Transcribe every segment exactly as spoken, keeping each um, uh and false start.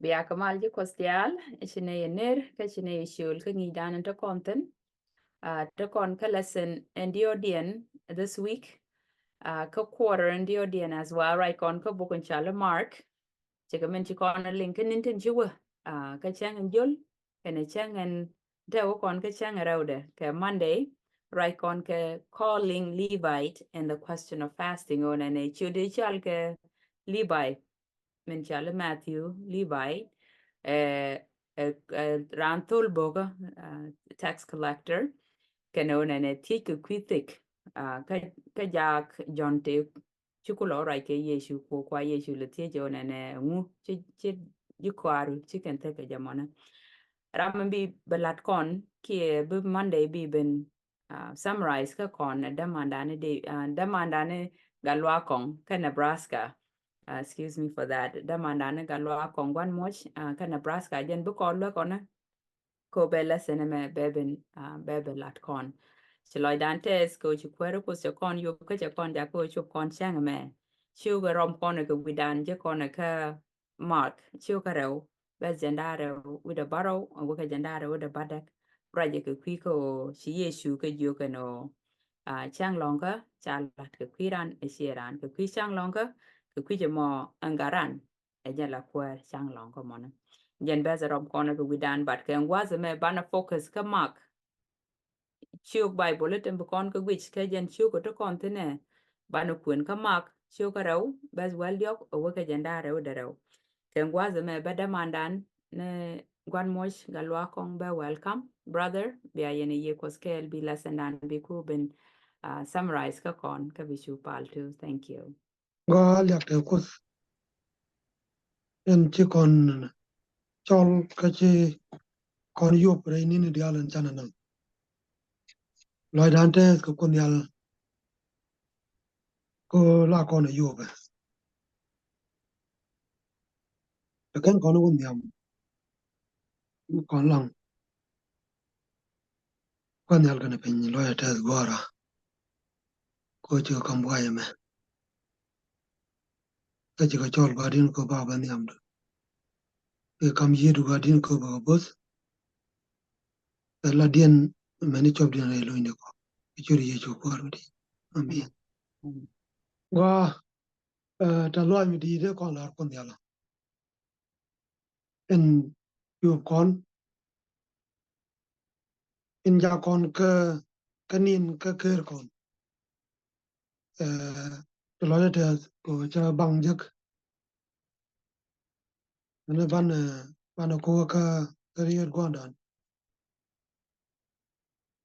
Bia kɛ mal ji̱ Kuɔth diaal, ci nɛ yɛ ner, kä ci nɛ yɛ ciöl kä ŋi̱i̱cdan in te kɔn thi̱n. Ah, te kɔn kä lesson in diɔ̱ɔ̱kdiɛn this week. Ah, kä quarter in diɔ̱ɔ̱kdiɛn as well, ruac kɔn kä buk in cɔal i̱ Mark. Cikɛ min ci kɔn liŋ kä ni̱n tin ci wä. Ah, kä cäŋ in jiöl, kɛnɛ cäŋ in te wä kɔn kä cäŋ in rɛwdɛ, kɛ Monday, ruac kɔn kɛ calling Levite and the question of fasting. Ɣöö nɛnɛ ciöt in cɔal kɛ Levi, min cɔal i̱ Matthew Levi, eh, eh, eh, raan thol bo̱kä, ah, tax collector. Kɛnɛ ɣöö nɛnɛ thiec kɛ kui̱ thi̱k, ah, kä, kä jak Jɔ̱ɔ̱n tëë ci kulɛ ruac kɛ Yecu, ku kua Yecu lɛ thiec ɣöö nɛnɛ ŋu ci, ci ji̱ kɔaru ci kɛn thek kɛ jɛ mɔnɛ. Ram mi bi bɛ lat kɔn kiɛ bi Monday bi ben, ah, summarize kä kɔn ɛ dämandan i̱ di, ah, dämandan i̱ Gatluak Kɔŋ kä Nebraska. Ah, excuse me for that. Dämandan i̱ Gatluak Kɔŋ Gua̱n Muɔ̱c, ah, kä Nebraska, jɛn bi kɔn luäk kɔn ɛ. Kɛ ɣöö bɛ lesson ɛmɛ bɛ ben, ah, bɛ ben lat kɔn. Ci lɔcdan tɛth kɛ ɣöö ci kuäär Kuɔth cɛ kɔn yop kä cɛ kɔn jak kä ɣöö cop kɔn cäŋ ɛmɛ. Ciökɛ rɔm kɔn kɛ wi̱dan ji̱ kɔn kä Mark, ciökä rɛw, bɛ̈th jiɛn da̱ŋ rɛw wi̱cdɛ bärɔw, a wä kä jiɛn da̱ŋ rɛw wi̱cdɛ bädäk. Ruacɛ kɛ kui̱ kä ɣöö ci Yecu kɛ jiök ɛn ɣöö, ah, cäŋ lɔ̱ŋkä ca la̱t kɛ kui̱ ran, ɛ ciɛ ran kɛ kui̱ cäŋ lɔ̱ŋkä, kɛ kui̱ cɛ mɔ ɛn gat ran. Ɛ jɛn la kuäär cäŋ lɔ̱ŋkä mɔnɛ. Jɛn bɛ̈th rɔm kɔn kɛ wi̱dan, but kɛ ŋua̱th ɛmɛ banɛ focus kä Mark. Ciök Baibol i̱ tin bi kɔn kä guic kä jɛn ciök kä ti kɔn thi̱n ɛ, banɛ kuɛn kä Mark ciök kä rɛw, bɛ̈th wäl diɔ̱k, a wä kä jiɛn da̱ŋ rɛw wi̱cdɛ rɛw. Kɛ ŋua̱th ɛmɛ bä dämandan ni Gua̱n Muɔ̱c Gatluak Kɔŋ, bä welcome, brother. Bia yɛn a yiëë Kuɔth kɛɛl bi lesson dan bi ku ben, ah, summarize kä kɔn kä bi cu pal too. Thank you. Gɔaa, liak tɛ Kuoth. Ɛn ci kɔn cɔl kä ci kɔn yop rɛy ni̱ni diaal ɛn canɛ naŋ. Lɔcdan tɛth kɛ Kuoth Nhial kɛ ɣöö la kɔn ɛ yopɛ. Ɛ kɛn kɔn wä nhiam kɔn laŋ. Kuoth Nhial kɛnɛ piny, lɔcdä tɛth gua̱a̱ra. Kɛ ɣöö cikɛ ka̱m buay ɛmɛ. Kä cikɛ cɔl Gua̱di̱n kɛ ɣöö ba bä nhiamdu. Kɛ ka̱m yiëëdu Gua̱di̱n kɛ ɣöö bɛ kɛ bo̱th. Kɛ ladiɛn mɛni cɔpdiɛn rɛy lo̱cdɛ kɔ. Kɛ ciöt Yecu Kuäär mi di̱i̱t. Amen. Gɔaa, eh, tɛ̈th lɔaac mi di̱i̱t ëë kɔn la̱r Kuoth Nhial. Ɛn yop kɔn, in jak kɔn kä, kä ni̱n kä ker kɔn. Eh, tɛ̈th lɔaac tɛth kɛ ɣöö cä baŋ jek. Ɛn banɛ, banɛ ko̱ kä, kä riet gua̱ndan.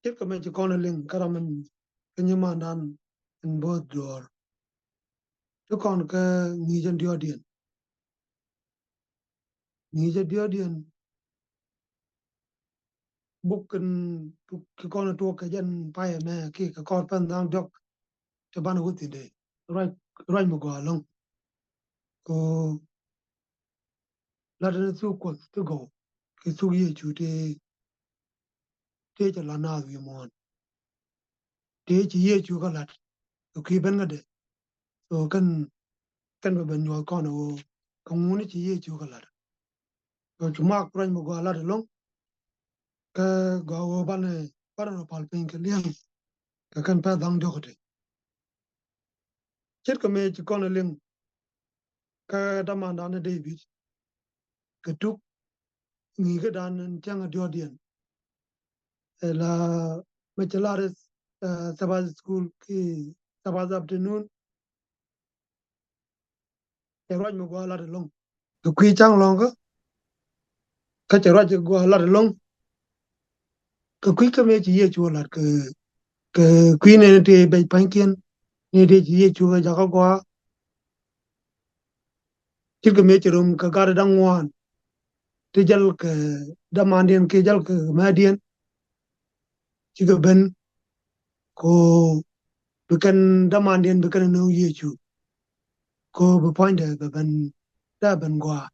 Ce̱tkɛ mëë ci kɔn ɛ liŋ kä ram in, kä nyimandan in bo̱o̱th duɔ̱ɔ̱r. Ci kɔn kä ŋi̱i̱c ɛn diɔ̱ɔ̱kdiɛn. Ŋi̱i̱c ɛn diɔ̱ɔ̱kdiɛn. Buk in tuk, ci kɔn ɛ tuɔk kɛ jɛn pay ɛmɛ kiɛ kɛ kɔr pɛn dhaŋ diɔ̱k. Te banɛ wä thi̱n dee. Ruac, ruac mi gɔaa ɛlɔ̱ŋ. Kɛ ɣöö la̱t ni thuk Kuɔth ti gɔw, kɛ thuk Yecu ti, ti cɛ la̱t naath wi̱i̱ muɔ̱ɔ̱n. Ti ci Yecu kɛ la̱t kɛ kui̱ ben kädɛ. So kɛn, kɛn bɛ ben nyuɔth kɔn ɛ ɣöö kɛ ŋuni ci Yecu kɛ la̱t. So cu Mak ruac mi gɔaa la̱t ɛlɔ̱ŋ. Kä gɔaa ɣöö banɛ, banɛ rɔ pal piny kɛ li̱eŋ kɛ kɛn pɛn dhaŋ diɔ̱k ɛ ti. Ce̱tkɛ mëë ci kɔn ɛ liŋ kä dämandan ni David kɛ tuk ŋi̱i̱cädan in cäŋ ɛ diɔ̱ɔ̱kdiɛn. Ɛ la mëë cɛ lar, eh, Sabbath school kiɛ Sabbath afternoon. Cɛ ruac mi gɔaa lat ɛlɔ̱ŋ kɛ kui̱ cäŋ lɔ̱ŋkä. Kä cɛ ruac mi gɔaa lat ɛlɔ̱ŋ kɛ kui̱ kä mëë ci Yecu lat kɛ, kɛ kui̱ nɛɛni tëë bɛc pa̱nykiɛn, ni tëë ci Yecu kɛ jakä gɔaa. Ce̱tkɛ mëë ci rom kɛ gat da̱ŋ ŋuan ti jäl kɛ dämandiɛn kiɛ jäl kɛ mɛ̈tdiɛn. Cikɛ ben kɛ ɣöö bi kɛn dämandiɛn bi kɛn nööŋ Yecu. Kɛ ɣöö bi puɔ̱nydɛ bɛ ben, dee ben gɔaa.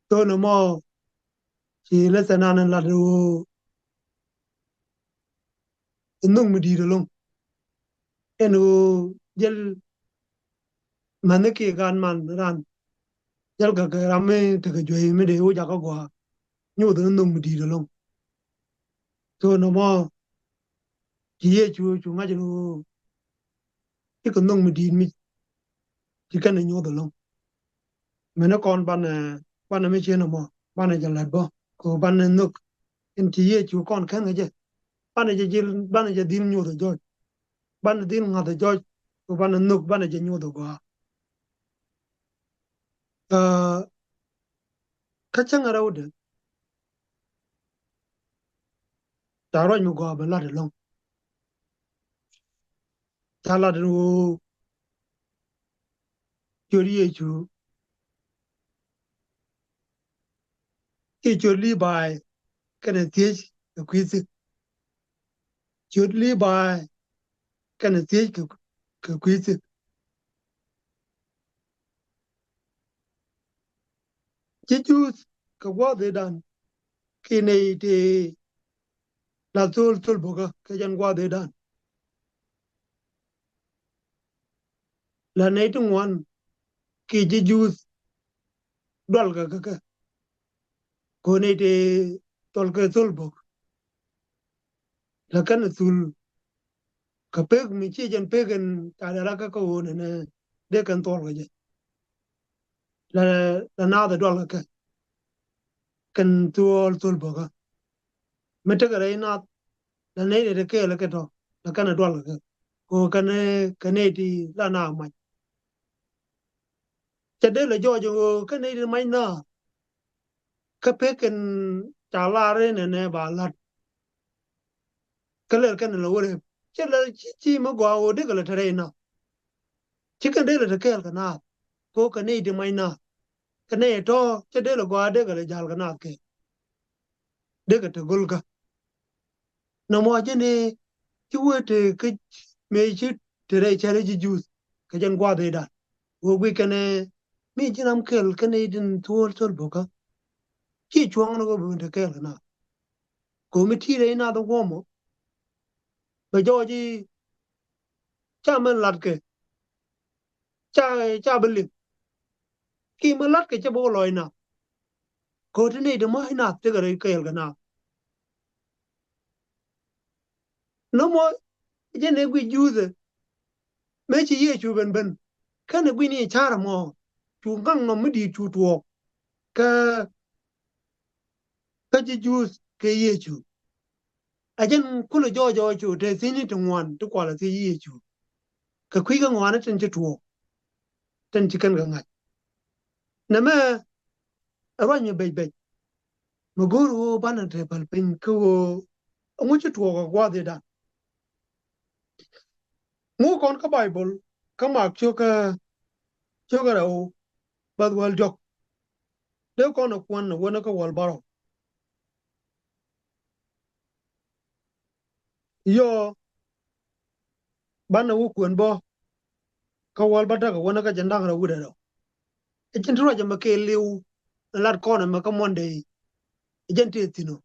Thon ɛmɔ ci lesson an in lat ɣöö in nhök mi di̱i̱t ɛlɔ̱ŋ. Ɛn ɣöö jäl mäni kiɛ gan man ran. Jäl kɛ kɛ ram mi tekɛ juey mi dee wä jakä gɔaa. Nyoth ni nhök mi di̱i̱t ɛlɔ̱ŋ. So nɔmɔ ci Yecu cu ŋa̱c ni ɣöö cikɛ nhök mi di̱i̱t mi ci kɛn ɛ nyoth ɛlɔ̱ŋ. Mɛn ni kɔn banɛ, banɛ mi cieen ɛmɔ banɛ jɛ la̱t bä kɛ ɣöö banɛ nhök. In ci Yecu kɔn kɛn kɛ jɛ banɛ jɛ jil, banɛ jɛ dhil nyoth ɛ jɔc. Banɛ dhil ŋa̱th ɛ jɔc kɛ ɣöö banɛ nhök, banɛ jɛ nyoth ɛ gɔaa. Kä cäŋ ɛ rɛwdɛ ca ruac mi gɔaa bɛ lat ɛlɔ̱ŋ. Ca lat ɛn ɣöö ciöt Yecu, ci ciöt Libaay kɛnɛ thiec kɛ kui̱ thik. Ciöt Libaay kɛnɛ thiec kɛ, kɛ kui̱ thik. Ci Juudh kɛ gua̱a̱th ëëdan kiɛ nɛy ti la thöl thöl bo̱kä kɛ jɛn gua̱a̱th ëëdan. La nɛy ti ŋuan kiɛ ci Juudh dualkɛ kä kɛ. Kɛ nɛy ti thɔlkɛ thöl bok. La kɛn thul kɛ pek mi ci jɛn pek ɛn ca dee la kä kä ɣöö nɛnɛ dee kɛn thuɔl kɛ jɛ. La, la naath ɛ dual kɛ kɛ kɛn thuɔl thöl bokä. Mi tekɛ rɛy naath la nɛy dee te kɛɛl kɛ tɔ la kɛn ɛ dual kɛ kɛ. Kɛ ɣöö kɛn, kɛn nɛy ti la naath mac. Cɛ dee lɛ jɔɔc ɣöö kä nɛy ti mac naath kä pek kɛn ca lar in ɛnɛ ba la̱t. Kä lɛl kɛn lɛ wä rep cɛ lɛ ci, ci mi gɔaa ɣöö dee kɛ lɛ te rɛy naath. Ci kɛn dee lɛ te kɛɛl kɛ naath kɛ ɣöö kɛ nɛy ti mac naath. Kɛ nɛy tɔ̱ cɛ dee lɛ gɔaa dee kɛ lɛ ja̱l kɛ naath kɛ dee kɛ te go̱l kä. Nɔmɔ jɛn ëë ci wee te kä mëë ci te rɛy cärä ji̱ Juudh kɛ jɛn gua̱a̱th ëëdan. Wee guic kɛnɛ mi ji̱n ram kɛl kɛnɛ i̱ tin thuɔ̱ɔ̱l thöl bo̱kä. Ci cuɔ̱ŋ ni wee bi te kɛɛl kɛ naath. Ko̱mi ti rɛy naath in guɔ̱mɔ bɛ jɔɔc i̱ ca mɛn latkɛ ca, ca bi liŋ. Ki mi latkɛ cɛ bi wä lɔc naath. Ko̱ ti nɛy ti ma̱c naath tekɛ rɛy kɛɛl kɛ naath. Nɔmɔ jɛn ɛ guic Juudhɛ mëë ci Yecu ben ben. Kɛnɛ guic ni ca̱r ɛmɔ cu ŋaŋ nɔm mi di̱i̱t cu tuɔɔk kä, kä ji̱ Juudh kɛ Yecu. Ɛ jɛn kulɛ jɔɔc jɔɔc cu te thiecni ti ŋuan ti kualɛ thiec Yecu. Kɛ kui̱ kä ŋuani tin ci tuɔɔk tin ci kɛn kɛ ŋa̱c. Nɛmɛ ɛ ruac mi bec bec mi go̱o̱r ɣöö banɛ te päl piny kä ɣöö ɛŋu ci tuɔɔk ɛ gua̱a̱th ëëdan. Ŋu kɔn kä Baibol kä Mak cio̱kä, cio̱kä rɛw bäth wäl diɔ̱k. Dee kɔn ɛ kuɛn ɛ wänä kä wäl bärɔw. Yɔ banɛ wä kuɛn bä kä wäl bädäk ɛ wänä kä jɛn da̱ŋ rɛw wi̱cdɛ rɛw. Ɛ jɛn ti ruac ɛmɛ kɛɛliw ɛ lat kɔn ɛmɛ kä Monday. Ɛ jɛn ti thi̱n ɔ.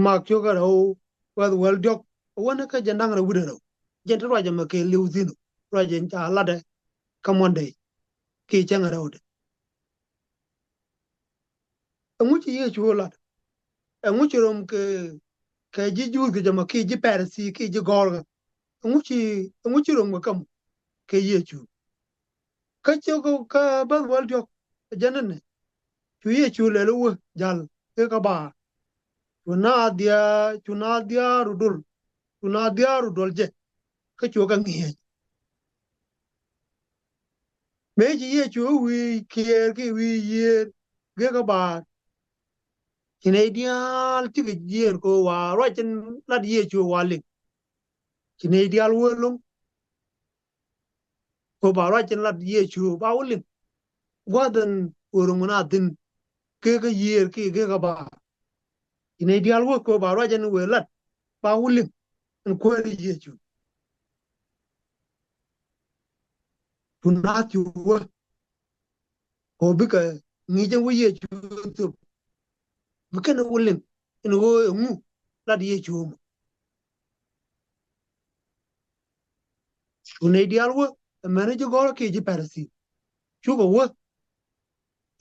Mak cio̱kä rɛw bäth wäl diɔ̱k ɛ wänä kä jɛn da̱ŋ rɛw wi̱cdɛ rɛw. Jɛn ti ruac ɛmɛ kɛɛliw thi̱n ɔ. Ruac ɛn ca latdɛ kä Monday kiɛ cäŋ rɛwdɛ. Ɛŋu ci Yecu lat? Ɛŋu ci rom kɛ, kɛ ji̱ Juudh kɛ jɛ mɔ kiɛ ji̱ Pɛrɛthi kiɛ ji̱ gɔ̱rkä? Ɛŋu ci, ɛŋu ci rom kɛ kɛ mɔ kɛ Yecu? Kä cio̱kä kä bäth wäl diɔ̱k ɛ jɛn ɛnɛ cu Yecu lɛl i̱ wä ja̱l kɛ kɛ baar. Cu naath diaal, cu naath diaal rut dol. Cu naath diaal rut dol jɛ. Kä cuɛ kɛ ŋi̱eec. Mëë ci Yecu ɛ wi̱i̱ kiɛɛr kiɛ wi̱i̱ yiëër gekä baar. Ci nɛy diaal cikɛ jiɛɛn kɛ ɣöö wa ruac in lat Yecu wa liŋ. Ci nɛy diaal wee lo̱ŋ. Kɛ ɣöö ba ruac in lat Yecu ba wä liŋ. Gua̱a̱th in wee ro̱ŋ in a thi̱n gekä yiëër kiɛ gekä baar. Ci nɛy diaal wä kɛ ɣöö ba ruac in wee lat ba wä liŋ in Kuäär Yecu. Cu naath cu wä kɛ ɣöö bikɛ ŋi̱i̱c in wä Yecu thöp. Bi kɛn wä liŋ in ɣöö ɛŋu lat Yecu mɔ. Cu nɛy diaal wä, amäni ji̱ gɔ̱rä kiɛ ji̱ Pɛrɛthi. cukɛ wä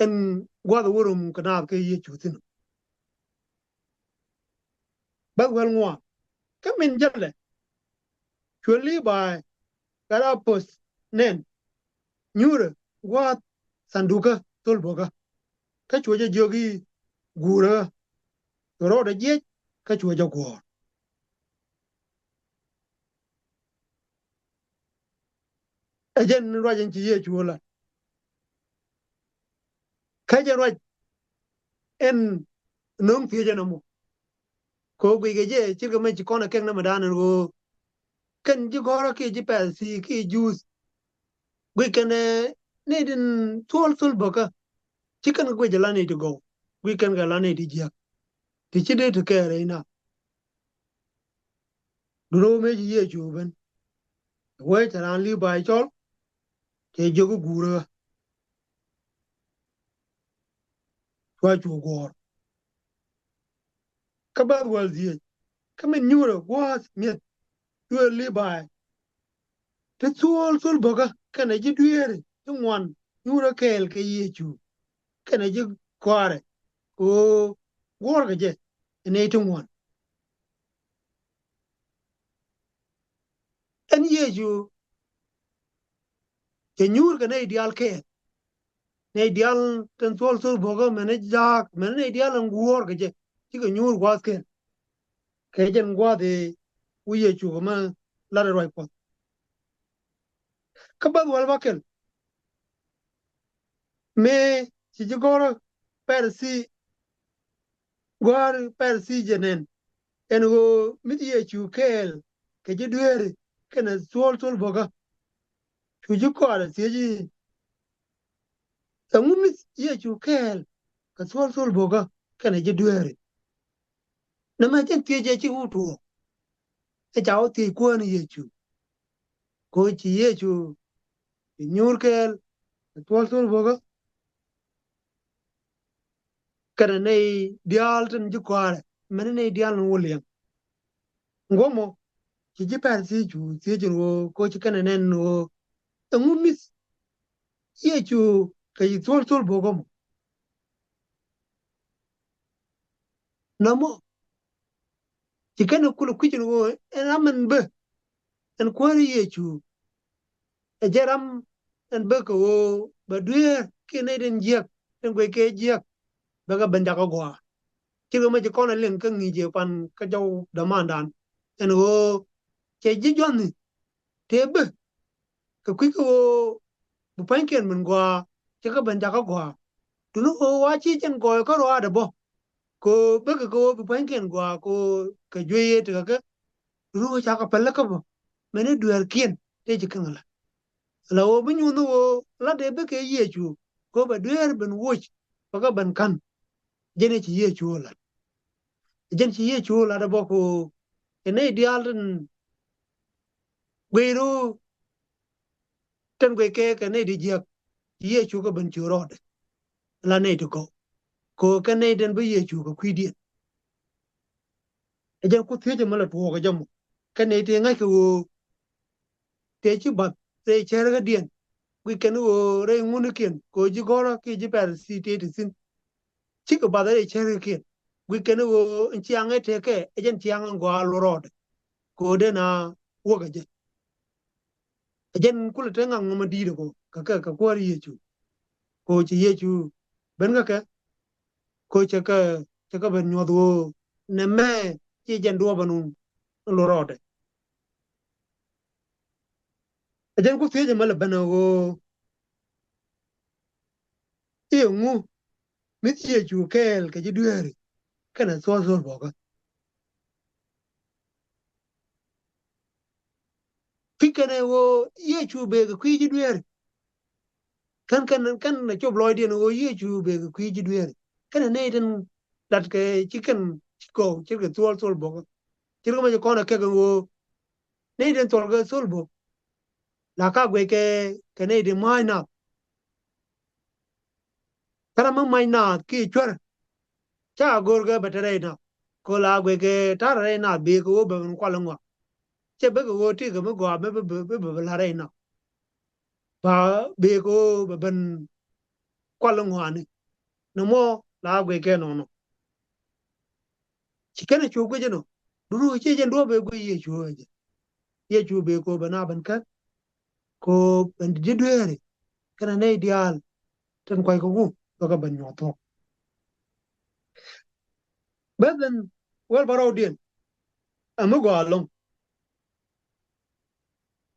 ɛn gua̱th wä rom kɛ naath kɛ Yecu thi̱n. Bäth wäl ŋuan. Kä min jälɛ cuɛ Libaay gat a poth nɛn nyuurɛ gua̱a̱th thandukä thol bokä. Kä cuɛ jɛ jiök i̱ guurä kä rɔɔdɛ jiɛc kä cuɛ jɛ guɔ̱ɔ̱r. Ɛ jɛn ruac in ci Yecu lat. Kä jɛn ruac in no̱o̱ŋ thiecä nɔmɔ. Kɛ ɣöö guickɛ jɛ ce̱tkɛ mɛ ci kɔn ɛ kɛk nɛmɛ da̱a̱n ɛn ɣöö kɛn ji̱ gɔ̱rä kiɛ ji̱ Pɛrɛthi kiɛ Juudh. Guic kɛn ɛ nɛy tin thuɔ̱ɔ̱l thol bokä. Ci kɛn kɛ guic ɛ la nɛy ti gɔw. Guic kɛn kɛ la nɛy ti jiäk. Ti ci dee ti kɛɛr rɛy na. Duundɛ ɣöö mëë ci Yecu ben. Wee cɛ raan Libaay cɔl. Cɛ jiök i̱ guurä ɣä. Cua cu guɔ̱ɔ̱r. Kä bäth wäl dhieec. Kä min nyuurɛ gua̱a̱th mi̱eth cuɛ Libaay. Ti thuɔ̱ɔ̱l thol bokä kɛnɛ ji̱ dueeri ti ŋuan nyuurä kɛɛl kɛ Yecu. Kɛnɛ ji̱ kɔaarɛ kɛ ɣöö guɔ̱ɔ̱rkɛ jɛ ɛ nɛy ti ŋuan. Ɛn Yecu cɛ nyuur kɛ nɛy diaal kɛɛl. Nɛy diaal tin thuɔ̱ɔ̱l thol bokä mɛn ni jaak mɛn ni nɛy diaal in guɔ̱ɔ̱r kɛ jɛ cikɛ nyuur gua̱a̱th kɛɛl. Kɛ jɛn gua̱a̱th i̱ wi̱c Yecu kɛ mɛ lat ɛ ruac Kuɔth. Kä bäth wäl bäkɛl mëë ci ji̱ gɔ̱rä Pɛrɛthi gua̱a̱r Pɛrɛthi jɛ nɛn ɛn ɣöö mi̱th Yecu kɛɛl kɛ ji̱ dueeri kɛnɛ thuɔ̱ɔ̱l thol bokä. Cu ji̱ kɔaarɛ thiec i̱ ɛŋu mi̱th Yecu kɛɛl kɛ thuɔ̱ɔ̱l thol bokä kɛnɛ ji̱ dueeri. Nɛmɛ jɛn thiec ɛ ci wä tuɔɔk. Ɛ ca wä thiec Kuäär ni Yecu. Kɛ ɣöö ci Yecu ci nyuur kɛɛl kɛ thuɔ̱ɔ̱l thol bokä. Kɛnɛ nɛy diaal tin ji̱ kɔaarɛ mɛn ni nɛy diaal ni wä liɛŋ. Ŋuɔ̱mɔ ci ji̱ Pɛrɛthi cu thiec ɛn ɣöö kɛ ɣöö ci kɛnɛ nɛn ɛn ɣöö ɛŋu mi̱th Yecu kɛ ci thuɔ̱ɔ̱l thol bokä mɔ. Nɔmɔ ci kɛn ɛ kulɛ kui̱c ɛn ɣöö ɛn ram ɛn bä ɛn Kuäär Yecu. Ɛ jɛ ram ɛn bä kɛ ɣöö bɛ dueer kiɛ nɛy tin jiäk tin guic kɛ jiäk bɛ kɛ ben jakä gɔaa. Ce̱tkɛ mɛ ci kɔn ɛ liŋ kä ŋi̱i̱c ɛ pan kä jɔw dämandan ɛn ɣöö cɛ ji̱ juɔ̱thni tëë bä kɛ kui̱ kɛ ɣöö bi pua̱nykiɛn min gɔaa cɛ kɛ ben jakä gɔaa. Duundɛ ɣöö wa ci jɛn gɔɔy kä ruaadɛ bä kɛ ɣöö bäkɛ kɛ ɣöö bi pua̱nykiɛn gɔaa kɛ ɣöö kɛ juey yee tekɛ kɛ. Duundɛ ɣöö cakɛ päl kä bä mɛn i̱ dueerkiɛn tëë ci kɛn kɛ la̱t. Ala ɣöö bi nyuuth ni ɣöö la̱t ëë bäkɛ Yecu kɛ ɣöö bɛ dueer ben woc bɛ kɛ ben ka̱n. Jɛn ëë ci Yecu ɣä la̱t. Jɛn ci Yecu ɣä la̱t ɛ bä kɛ ɣöö kɛ nɛy diaal tin guic rɔ tin guic kɛ kɛ nɛy ti jiäk. Yecu kɛ ben ci rɔɔdɛ la nɛy ti gɔw kɛ ɣöö kɛ nɛy tin bi Yecu kɛ kui̱diɛn. Ɛ jɛn ku thiecä mi la tuɔɔk ɛ jɛ mɔ kɛ nɛy ti ŋa̱ckɛ ɣöö tëë ci bath rɛy cärkädiɛn. Guic kɛn ɣöö rɛy ŋunikiɛn kɛ ɣöö ji̱ gɔ̱rä kiɛ ji̱ Pɛrɛthi tëë ti thi̱n. Cikɛ bath rɛy cärkäkiɛn. Guic kɛn ɣöö ɛn ciaŋ ɛ tekɛ ɛ jɛn ciaŋ ɛn gɔaa lɔ rɔɔdɛ. Kɛ ɣöö den a wäk ɛ jɛ. Ɛ jɛn kulɛ te ŋaŋ nɔmɔ di̱i̱t ɛ kɔ kɛ kɛ kɛ Kuäär Yecu. Kɛ ɣöö ci Yecu ben kä kɛ kɛ ɣöö cɛ kɛ cɛ kɛ ben nyuɔ̱th ɣöö nɛmɛ ci jɛn duɔ̱ɔ̱p ɛn wun lɔ rɔɔdɛ. Ɛ jɛn ku thiec ɛmɛ lɛ ben ɛ ɣöö i̱ ɛŋu mi̱th Yecu kɛɛl kɛ ji̱ dueeri kɛnɛ thuɔ̱ɔ̱l thuɔ̱ɔ̱l bo̱kä. Kui̱ kɛn ɛ ɣöö Yecu bëë kɛ kui̱ ji̱ dueeri. Kɛn kɛn kɛn ɛ cop lɔcdiɛn ɣöö Yecu bëë kɛ kui̱ ji̱ dueeri kɛnɛ nɛy tin lat kɛ ci kɛn ci gɔw ce̱tkɛ thuɔ̱ɔ̱l thuɔ̱ɔ̱l bo̱kä. Ce̱tkɛ mɛ ci kɔn ɛ kɛk ɛn ɣöö nɛy tin thuɔ̱ɔ̱l kɛ thuɔ̱ɔ̱l bo̱k la ka guic kɛ kɛ nɛy tin ma̱a̱c nath. Kä ram mi mac naath kiɛ cuär ca go̱o̱r kɛ bɛ te rɛy nath. Kɛ ɣöö la guic kɛ ta̱rɛ rɛy nath bëë kɛ ɣöö bɛ ben kual iŋua. Cɛ bä kɛ ɣöö tëëkɛ mi gɔaa mi bä bä bä bä la̱t rɛy nath. ba bëë kɛ ɣöö bɛ ben kual ŋɔaani. Nɔmɔ la guic kɛ nɔnɔ. Ci kɛn cu guic inɔ. Duŋni ɣöö ciɛ jɛn duɔ̱ɔ̱p ëë guic Yecu ɛ jɛ. Yecu bëë kɛ ɣöö ben a ben kän, kɛ ɣöö ben ji̱ dueeri kɛnɛ nɛy diaal tin kuackɛ ku bɛ kɛ ben nyuɔ̱th thuɔ̱k. Bɛ ben wäl bärɔwdiɛn ɛ mi gɔaa ɛlɔ̱ŋ.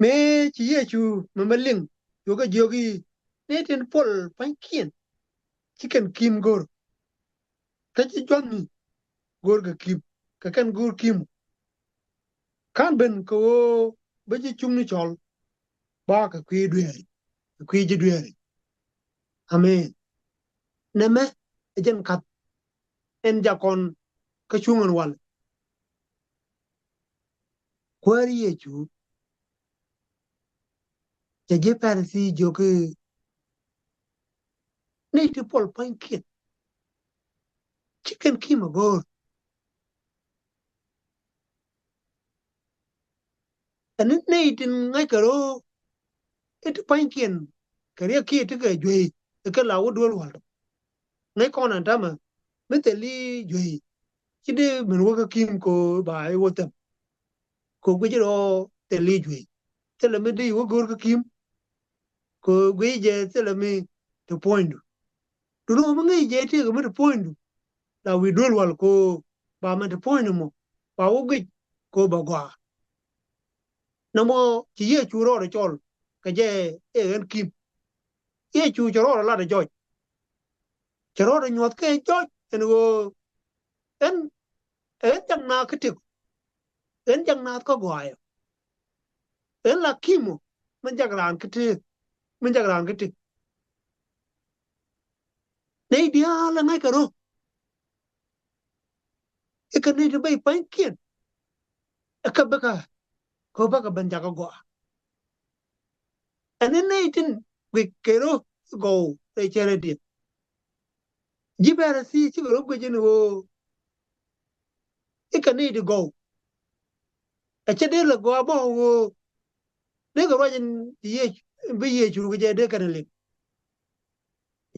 Mëë ci Yecu mɛmɛ liŋ, cuɛ kɛ jiök i̱, nɛy tin puɔl pua̱nykiɛn ci kɛn ki̱m go̱r. Kä ci jua̱thni go̱r kɛ ki̱m, kɛ kɛn go̱r ki̱m. /Ka̱n ben kɛ ɣöö bä ji̱ cuŋni cɔl, ba kɛ kui̱ dueeri, kɛ kui̱ ji̱ dueeri. Amen. Nɛmɛ ɛ jɛn ka̱th ɛn jakɔn kä cuŋ ɛn wal. Kuäär Yecu cɛ ji̱ Pɛrɛthi jiök i̱, nɛy ti puɔl pua̱nykiɛn ci kɛn ki̱m a go̱o̱r. Ɛn ni nɛy tin ŋa̱ckɛ ro̱o̱ i̱ ti pua̱nykiɛn kɛ riɛk kiɛ ti kɛ juey i̱ kɛ la wä duel wal tɔ. Ŋäc kɔn ɛn täämɛ mi thil i̱ juey, ci dee min wä kä ki̱m kɛ ɣöö ba i̱ wä thɛm. Kɛ ɣöö guic rɔ thil i̱ juey, thilɛ mi dee i̱ wä go̱o̱r kä ki̱m. Kɛ ɣöö guic jɛ thilɛ mi te puɔ̱nydu. Duŋni ɣöö mi ŋäc jɛ tëëkɛ mi te puɔ̱nydu, la wi̱i̱ duel wal kɛ ɣöö ba min te puɔ̱nydu mɔ ba wä guic kɛ ɣöö ba gɔaa. Nɔmɔ ci Yecu rɔɔdɛ cɔl kɛ jɛ ɛ ɣän ki̱m. Yecu cɛ rɔɔdɛ latdɛ jɔc. Cɛ rɔɔdɛ nyuɔ̱th kɛ jɔc ɛn ɣöö ɛn, ɛn jak naath kä tëk. Ɛn jak naath kä gɔaa ɛ. Ɛn la ki̱m ɔ min jak raan kä tëk, min jak raan kä tëk. Nɛy diaal ɛ ŋa̱ckɛ ro̱ i̱ kɛ nɛy ti bä i̱ pua̱nykiɛn, ɛ kɛ bäkɛ, kɛ bäkɛ ben jakä gɔaa. Ɛn ni nɛy tin guic kɛ ro̱ i̱ gɔw rɛy cärɛ diɛn. Ji̱ Pɛrɛthi cikɛ ro̱ guic ɛn ɣöö i̱ kɛ nɛy ti gɔw. Ɛ cɛ dee lɛ gɔaa bä ɣöö dee kɛ ruac in Yecu, bi Yecu kɛ jɛ dee kɛn ɛ liŋ.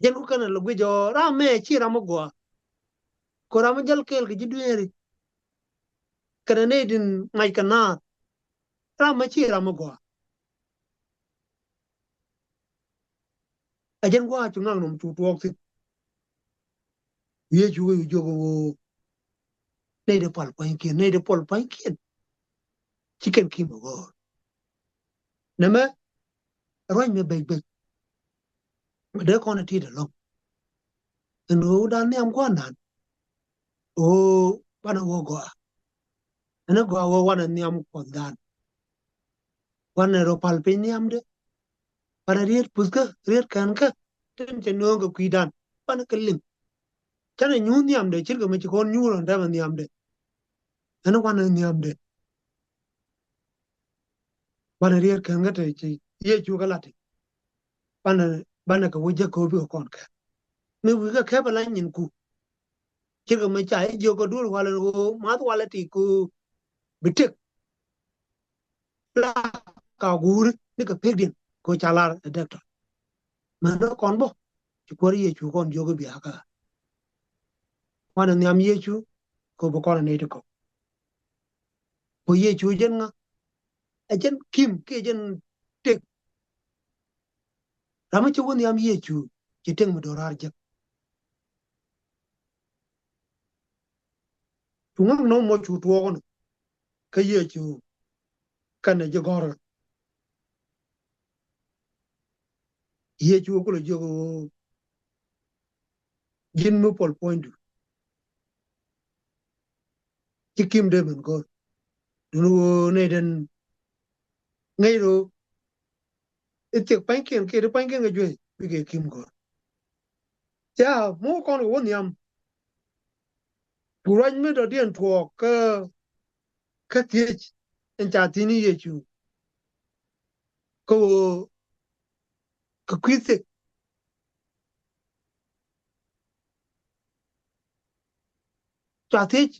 Jɛn ku kɛn ɛ lɛ guic ɔ ram mɛ ci ram mi gɔaa. Kɛ ram mi jäl kɛɛl kɛ ji̱ dueeri kɛnɛ nɛy tin ŋa̱c kɛ naath. Ram mɛ ci ram mi gɔaa. Ɛ jɛn gua̱a̱ cu ŋaknɔm cu tuɔɔk thi̱n. Yecu kɛ cu jiök ɣöö nɛy ti puɔl pua̱nykiɛn, nɛy ti puɔl pua̱nykiɛn ci kɛn ki̱m ɛ go̱o̱r. Nɛmɛ ruac mi bɛc bɛc. Mɛ dee kɔn ɛ tit ɛlɔ̱ŋ. Ɛn ɣöö dan nhiam gua̱a̱r nan ɣöö banɛ ɣöö gɔaa. Ɛn ɛ gɔaa ɣöö wanɛ nhiam Kuɔthdan. Wanɛ rɔ pal piny nhiamdɛ. Wanɛ riet puthkä, riet känkä tin cɛ nööŋ kɛ kui̱dan. Wanɛ kɛ liŋ. Canɛ nyuur nhiamdɛ ce̱tkɛ mi ci kɔn nyuur ɣän tɛmɛ nhiamdɛ. Ɛn wanɛ nhiamdɛ. Banɛ riet känkä te ci Yecu kɛ lat i̱ banɛ, banɛ kɛ wä jek kɛ ɣöö bikɛ kɔn kɛp. Mi wi̱i̱ kɛ kɛp ala nyinku. Ce̱tkɛ mi ca i̱ jiök kɛ duel walɛ ɣöö math walɛ ti ku bi tëk. La ka guuri ni kɛ pekdiɛn kɛ ɣöö ca lar ɛ dɛktɔr. Mɛn rɔ kɔn bä ci Kuäär Yecu kɔn jiök i̱ bia kä. Wanɛ nhiam Yecu kɛ ɣöö bi kɔn ɛ nɛy ti kɔk. Kɛ ɣöö Yecu jɛn ŋa? Ɛ jɛn ki̱m kiɛ jɛn tëk. Ram mi ci wä nhiam Yecu ci tëk mi do̱raar jek. Cu ŋäk nɔmɔ cu tuɔɔk nɔ kä Yecu kɛnɛ ji̱ gɔ̱rä. Yecu kulɛ jiök ɣöö ji̱n mi puɔl puɔ̱nydu. Ci ki̱m dee min go̱r. Duŋni ɣöö nɛy tin ŋäc ro̱ i̱ thiek pa̱nykiɛn kiɛ ti pa̱nykiɛn kɛ juey bikɛ ki̱m go̱r. Ca mo̱o̱k kɔn kɛ wä nhiam. Cu ruac mi dɔ̱diɛn tuɔɔk kä, kä thiec in ca thiec ni Yecu. Kä ɣöö kɛ kui̱ thiek. Cua thiec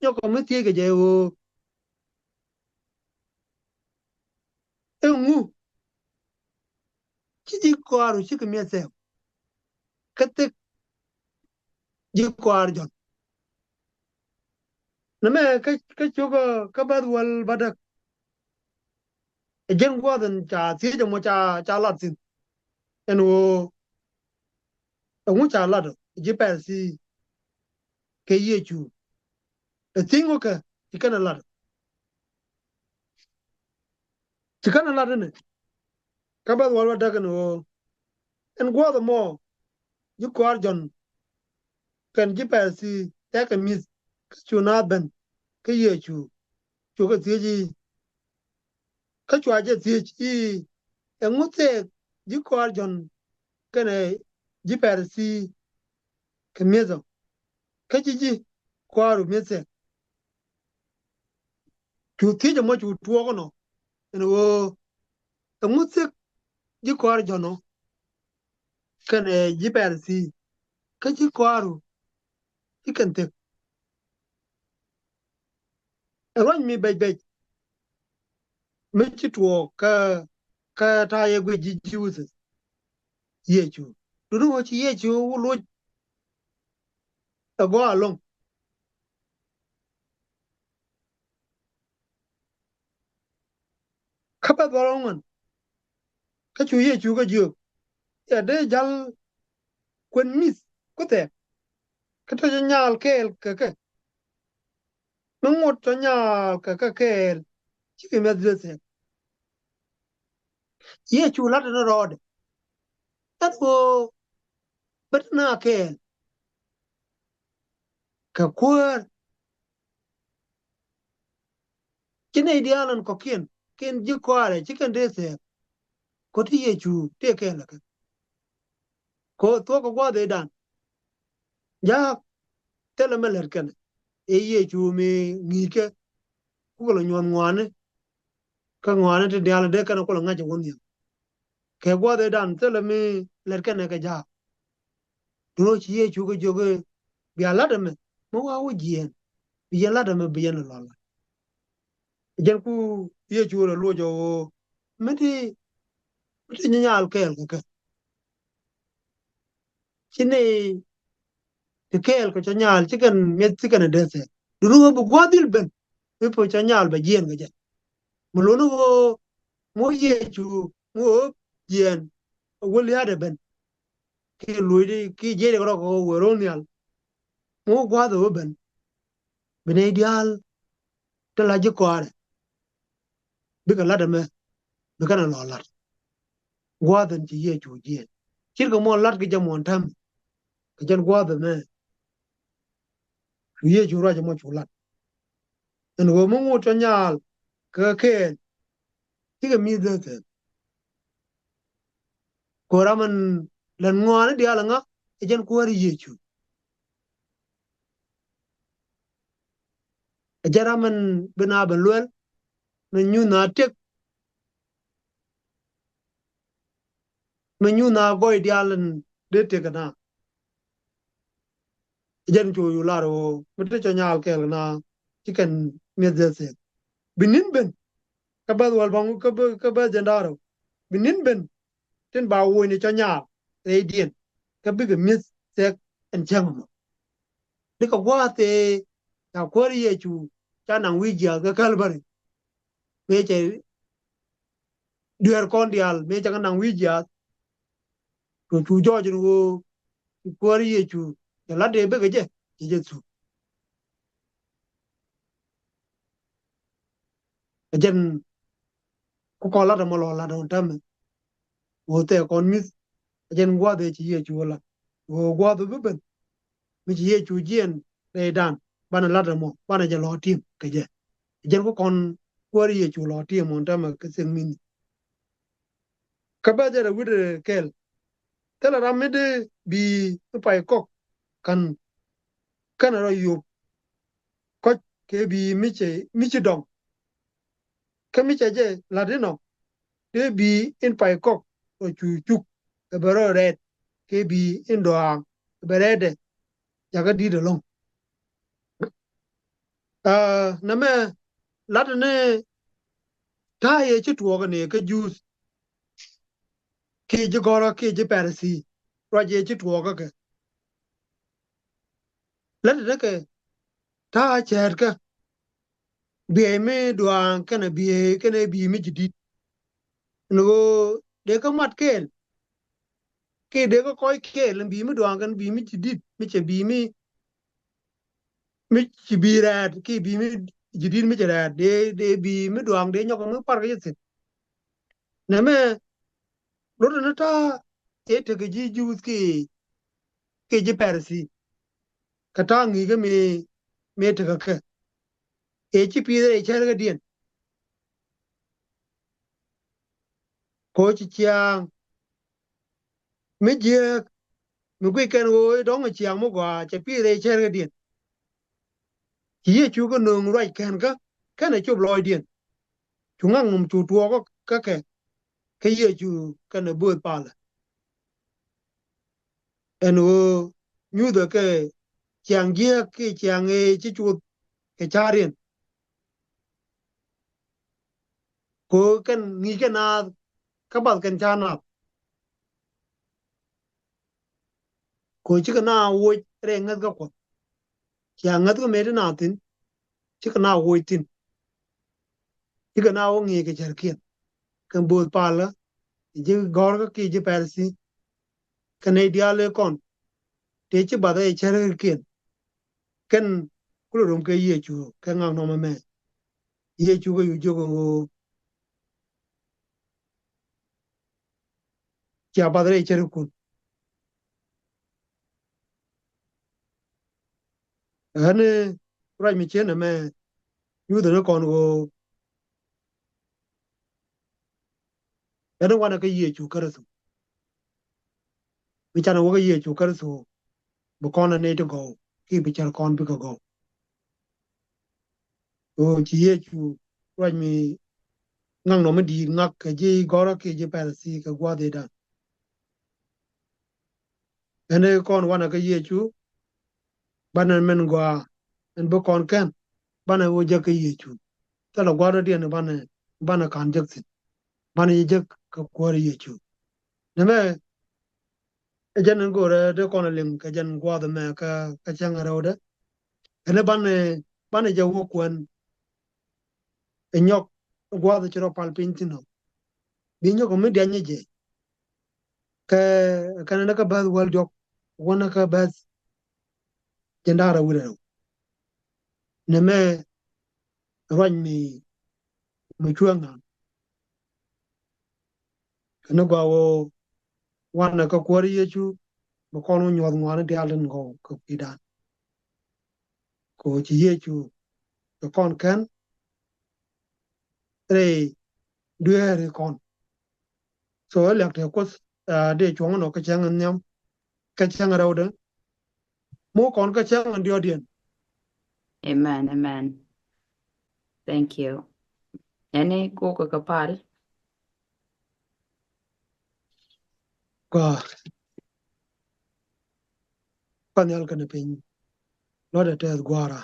nyɔkɔ mi thiec kɛ jɛ ɣöö, ɛŋu ci ji̱ kɔaarɛ cikɛ mi̱eth thɛɛk kä thik ji̱ kɔaar Jɔ̱ɔ̱n. Nɛmɛ kä, kä cio̱kä, kä Bäth Wäl Bädäk. Ɛ jɛn gua̱a̱th in ca thiec ɛmɔ ca, ca lat thi̱n. Ɛn ɣöö ɛŋu ca lat ɔ ji̱ Pɛrthi kɛ Yecu? Ɛ thiec ŋu kɛ ci kɛn ɛ lat ɔ? Ci kɛn ɛ lat ɛnɛ kä Bäth Wäl Bädäk ɛn ɣöö ɛn gua̱a̱th ɛmɔ ji̱ kɔaar Jɔ̱ɔ̱n kɛnɛ ji̱ Pɛrthi tɛkɛ mi̱th kä cu naath ben kä Yecu, cukɛ thiec i̱, kä cua jɛ thiec i̱, ɛŋu thɛɛk ji̱ kɔaar Jɔ̱ɔ̱n kɛnɛ ji̱ Pɛrthi kɛ mi̱eth ɔ, kä ci ji̱ kɔaaru mi̱eth thɛɛk? Cu thiec ɛmɔ cu tuɔɔk ɛnɔ ɛn ɣöö ɛŋu thɛɛk ji̱ kɔaar Jɔ̱ɔ̱n ɔ kɛnɛ ji̱ Pɛrthi, kä ji̱ kɔaaru ci kɛn thɛɛk? Ɛ ruac mi bɛc bɛc mi ci tuɔɔk kä, kä ta̱a̱ yɛ guic ji̱ Ji̱-, Ji̱-, Yecu. Duundɛ ɣöö ci Yecu wä loc ɛ gɔaa ɛlɔ̱ŋ. Kä Bäth Wäl Ŋuan, kä cu Yecu kɛ jiök i̱, a dee jäl kuɛn mi̱th ku thɛɛk, kä tɔ̱ cä nyaal kɛɛl kɛ kɛ? Mi ŋot cä nyaal kɛ kɛ kɛɛl, cikɛ mi̱eth dee thɛɛk. Yecu la̱t ɛn rɔɔdɛ ɛn ɣöö bä te naath kɛɛl kɛ Kuäär. Ci nɛy diaal ɛn kɔ̱kiɛn kɛnɛ ji̱ kɔaarɛ ci kɛn dee thɛɛk, kɛ ɣöö ti Yecu tëë kɛɛl kɛ kɛ. Kɛ ɣöö thuɔ̱k kɛ gua̱a̱th ëëdan, jaak thilɛ mi lät kɛnɛ, ɛ Yecu mi ŋi̱i̱ckɛ, kukɛ lɛ nyuɔ̱th ŋɔaani, kä ŋɔaani ti diaal dee kɛnɛ kulɛ ŋa̱c ɛ wä nhiam. Kɛ gua̱a̱th ëëdan thilɛ mi lät kɛnɛ kɛ jaak. Duundɛ ɣöö ci Yecu kɛ jiök i̱, bia la̱t ɛmɛ mi wä wä jiɛɛn, bi yɛn la̱t ɛmɛ, bi yɛn lɛ lɔ̱ la̱t. Jɛn ku Yecu rɔ loc ɛ ɣöö mi ti, mi ti nyaal kɛɛl kɛ kɛ, ci nɛy ti kɛɛl kɛ cä nyaal ci kɛn mi̱eth ci kɛn ɛ dee thɛɛk. Duundɛ ɣöö bi gua̱a̱th dhil ben mi puɔ̱ny cä nyaal bɛ jiɛɛn kɛ jɛ. Mi lo̱n ɣöö mi wä Yecu, mi wä jiɛɛn, wä lia̱a̱dɛ ben, kiɛ luɔ̱cdɛ kiɛ jiɛcdɛ kɛ rɔ kɛ ɣöö wëë ro̱o̱l nhial, mi wä gua̱a̱th ɛ wä ben, bi nɛy diaal ti la ji̱ kɔaarɛ, bikɛ la̱t ɛmɛ, bi kɛn ɛ lɔ̱ la̱t. Gua̱a̱th ɛn ci Yecu jiɛɛn, ce̱tkɛ mɔ la̱t kɛ jɛ muɔ̱ɔ̱n täämɛ, kɛ jɛn gua̱a̱th ɛmɛ cu Yecu ruac ɛmɔ cu la̱t. Ɛn ɣöö mi ŋot cä nyaal kɛ kɛɛl, cikɛ mi̱eth dee thɛɛk. Kɛ ɣöö ram in lät ŋɔaani diaal ɛŋa? Ɛ jɛn Kuäär Yecu. Ɛ jɛn ram in bi naath ben luɛl, mi nyuth naath tëk, mi nyuth naath gɔɔy diaal in dee tëk kɛ naath. Ɛ jɛn cu cu lar ɣöö mi te cä nyaal kɛɛl kɛ naath, ci kɛn mi̱eth dee thɛɛk. Bi ni̱n ben, kä Bäth Wäl Bäŋ, kä Bäth, kä Bäth Jiɛn Da̱ŋ Rɛw, bi ni̱n ben tin ba woc ni cä nyaal rɛydiɛn, kä bikɛ mi̱eth thɛɛk ɛn cäŋ ɛmɔ. Dikɛ gua̱a̱th ëë ca Kuäär Yecu ca naŋ wi̱i̱ jiaath kä Kalbari, mëë cɛ dueer kɔn diaal, mëë cɛ kɛ naŋ wi̱i̱ jiaath. Cu cu jɔɔc ɛn ɣöö ci Kuäär Yecu cɛ la̱t ëë bikɛ jɛ, cɛ jɛ thuk. Ɛ jɛn ku kɔn la̱t ɛmɔ lɔ̱ la̱t ɛn täämɛ, ɣöö thɛɛk kɔn mi̱th. Ɛ jɛn gua̱a̱th ëë ci Yecu ɛ la̱t ɣöö gua̱a̱th ɛ bi ben, mi ci Yecu jiɛɛn rɛydan, banɛ la̱t ɛmɔ, banɛ jɛ lɔ̱ ti̱em kɛ jɛ. Ɛ jɛn ku kɔn Kuäär Yecu lɔ̱ ti̱em ɛn täämɛ kɛ thiek mi̱ni. Kä bä jɛ rɛ wi̱cdɛ kɛɛl. Thilɛ ram mi dee bi̱i̱ mi pay kɔk, kɛn, kɛn rɔ yop kɔc kɛ bi̱i̱ mi ci, mi ci dɔŋ. Kä mi cɛ jɛ la̱t inɔ, dee bi̱i̱ in pay kɔk rɔ cu cuk, ɛ bɛ rɔ rɛɛt, kɛ bi̱i̱ in dɔaaŋ, ɛ bɛ rɛɛtdɛ jakä di̱t ɛlɔ̱ŋ. Aa, nɛmɛ latdɛ ni ta̱a̱ yɛ ci tuɔɔk ni kä Juudh. kiɛ ji̱ gɔ̱rä kiɛ ji̱ Pɛrɛthi, ruac ëë ci tuɔɔkä kɛ. Lät ni kɛ ta̱a̱ cäät kä biey mi duaaŋ kɛnɛ biey kɛnɛ biey mi ji̱ di̱t. Ni ɣöö dee kä mat kɛɛl kiɛ dee kä kɔc kɛɛl in biey mi duaaŋ kɛnɛ biey mi ji̱ di̱t mi cɛ biey mi mi ci biey rɛɛt kiɛ biey mi ji̱ di̱t mi cɛ rɛɛt dee dee biey mi duaaŋ dee nyɔk mi parkɛ jɛ thi̱n. Nɛmɛ lot ni ta̱a̱ ëë tekɛ ji̱ Juudh kiɛ kiɛ ji̱ Pɛrɛthi. Kɛ ta̱a̱ ŋi̱i̱kä mi mi tekɛ kɛ ëë ci pi̱i̱th rɛy cärkädiɛn. Kɛ ɣöö ci ciaaŋ mi jiääk mi guic kɛn ɣöö i̱ dɔ̱ŋ ciaaŋ mi gɔaa cɛ pi̱i̱th rɛy cärkädiɛn. Ci Yecu kɛ nööŋ ruac kɛn kä kɛnɛ cop lɔɔcdiɛn. Cu ŋaknɔm cu tuɔɔk kä kɛ kä Yecu kɛnɛ bööth palä. Ɛn ɣöö nyuthɛ kɛ ciaŋ jiääk kiɛ ciaŋ ëë ci cuth kɛ ca̱riɛn. Kɛ ɣöö kɛn ŋi̱i̱c kɛ naath kä bath kɛn ca nath. Kɛ ɣöö cikɛ naath woc rɛy ŋäth kä Kuɔth. Ciaŋ ŋäth kä mëë ti naath thi̱n cikɛ naath woc thi̱n. Cikɛ naath wä ŋi̱i̱c kɛ cärkiɛn kɛn bööth palä ji̱ gɔ̱rkä kiɛ ji̱ Pɛrɛthi. Kɛn nɛy diaal ëë kɔn tëë ci bath rɛy cärkiɛn. Kɛn kulɛ rom kɛ Yecu kɛ ŋaknɔm ɛmɛ. Yecu kɛ cu jiök ɣöö cia bath rɛy cärkun. Ɣän ruac mi ciën ɛmɛ nyuthɛ ni kɔn ɣöö ɣän wanɛ kä Yecu Kritho. Mi canɛ wä kä Yecu Kritho bi kɔn a nɛy ti gɔw kiɛ bi cär kɔn bikɛ gɔw. Ɣöö ci Yecu ruac mi ŋaknɔm mi di̱i̱t ŋak kɛ ji̱ gɔ̱rä kiɛ ji̱ Pɛrɛthi kɛ gua̱a̱th ëëdan. Ɣän ëë kɔn wanɛ kä Yecu banɛ min gɔaa ɛn bi kɔn kɛn banɛ wä jek kä Yecu. Thilɛ gua̱a̱th dɔ̱diɛn banɛ banɛ ka̱n jek thi̱n. Banɛ jɛ jek kä Kuäär Yecu. Nɛmɛ ɛ jɛn in go̱o̱rɛ dee kɔn a liŋ kɛ jɛn gua̱a̱th ɛmɛ kä kä cäŋ rɛwdɛ. Ɛn banɛ banɛ jɛ wä kuɛn ɛ nyɔk gua̱a̱th ci rɔ pal piny thi̱n ɔ. Bi nyɔk mi diany jɛ kɛ kɛn ni kä bäth wäl diɔk wänä kä bäth jɛn da̱ŋ rɛw wi̱cdɛ rɛw. Nɛmɛ ruac mi mi cuɛ ŋa̱a̱n. Kɛn ni gɔaa ɣöö wanɛ kä Kuäär Yecu bi kɔn wä nyuɔ̱th ŋuani diaal tin gɔw kɛ kui̱dan. Kɛ ɣöö ci Yecu kɛ kɔn kɛn rɛy dueeri kɔn. So ɛ liak tɛ Kuoth dee cuɔ̱ŋ nɔ kä cäŋ nhiam kä cäŋ rɛwdɛ. Muk kɔn kä cäŋ in diɔ̱ɔ̱diɛn. Amen, amen. Thank you. Ɛni kukɛ kɛ pal. Gɔaa. Pan nhial kɛnɛ piny. Lɔcdä tɛth Gua̱a̱ra.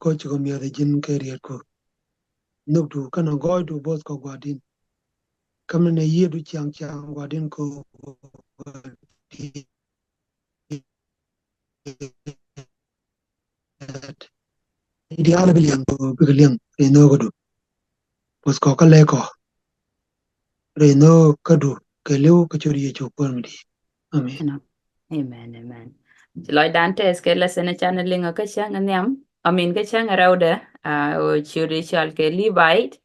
Kä cikɔ mi̱eth ji̱n kɛ rietku. Nhökdu kɛnɛ gɔɔydu bo̱th kɔ Gua̱a̱din. Kä min ɛ yiëëdu ciaŋ ciaŋ Gua̱a̱din kɔ diaal bi liɛŋ kɔ bikɛ liɛŋ rɛy nhöökädu. Bo̱th kɔ kä lɛy kɔ rɛy nhöökädu kɛ li̱w kä ciöt Yecu Kuäär mi di̱i̱t. Amen. Amen, amen. Ci lɔcdan tɛth kɛ lesson ɛ canɛ liŋ kä cäŋ nhiam. I mean kä cäŋ rɛwdɛ. Ɣöö ciöt cɔal kɛ Levite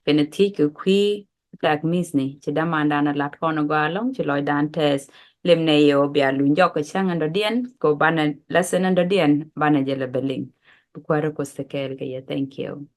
kɛnɛ thiec kɛ kui̱ tak mi̱thni ci dämandan a lat kɔn a gɔaa ɛlɔ̱ŋ. Ci lɔcdan tɛth. Lim nɛ yɛ ɣöö bia luny jɔk kɛ cäŋ in dɔ̱diɛn kɛ ɣöö banɛ lesson in dɔ̱diɛn banɛ jɛ lɛ bɛ liŋ. Bi Kuäär Kuoth te kɛɛl kɛ yɛ. Thank you.